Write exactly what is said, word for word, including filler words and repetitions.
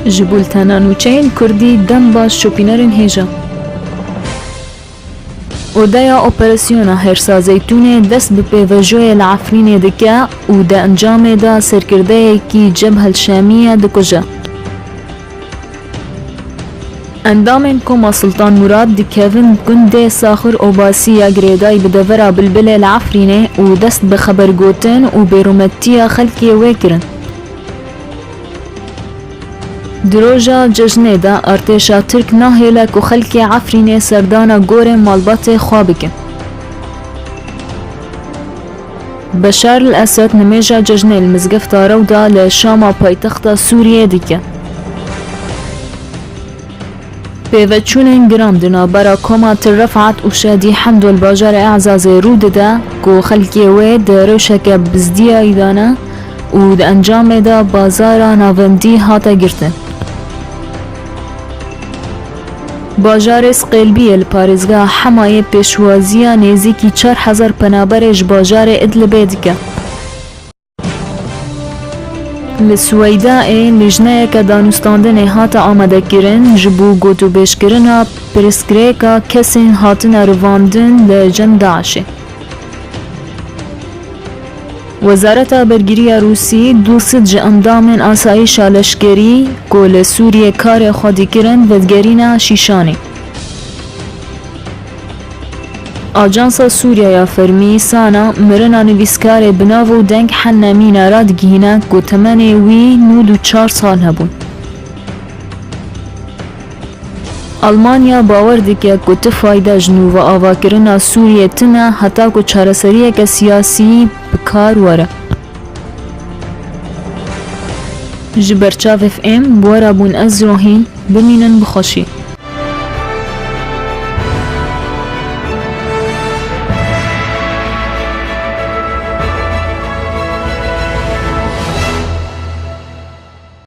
Ji bultena nûçeyên Kurdî dem baş şopînerên hêja. Odeya Operasyona Hêrsa Zeytûnê dest bi pêvejoyê li Efrînê dike û di encamê de serkirdeyekî Cebhel Şamiye dikuje. Endamên Koma Sultan Murad dikevin gundê Saxir Obasî ya girêdayî bi devera Bilbilê li Efrînê û dest bi xebergotin û bêrûmetiya xelkê wê kirin. Di roja cejnê de artêşa Tirk nahêle ku xelkê Efrînê serdana gorên malbatê xwe bikin. Beşar el Esed nimêja cejnê li Mizgefta Rewda li Şama paytexta Sûriyê dike. Pêveçûnên giran di navbera Koma Til Refat û Şadî Hemdo li bajarê Ezazê rû dide ku xelkê wê di rewşeke bizdiyayî de ne û di encamê de bazara navendî hate girtin. Bajarê Sqêlbiyê li parêzgeha Hemayê pêşwaziya nêzîkî çar hezar penaberê ji bajarê Idlibê dike. Li Sweyda ê lijneyeke danûstandinê hate amadekirin ji bo gotûbêjkirina pirsgirêka kesên hatine rivandin li cem DAIŞê. Wezareta Bergiriya Rûsî du sed ji endamên asayîşa leşkerî ku li Sûriyê karê xwe dikirin, vegerîne Şîşanê. Ajansa Sûriya ya Fermî, SANA, mirina nivîskarê bi nav û deng Henne Mîna radigihîne ku temenê wî nod û çar sal hebûn. Almanya bawer dike ku ti fayde ji nû ve avakirina Sûriyê tune heta ku çareseriyeke siyasî bi kar were. Ji ber çavê F M bi we re bûn ez Rohîn, bimînin bi xweşî.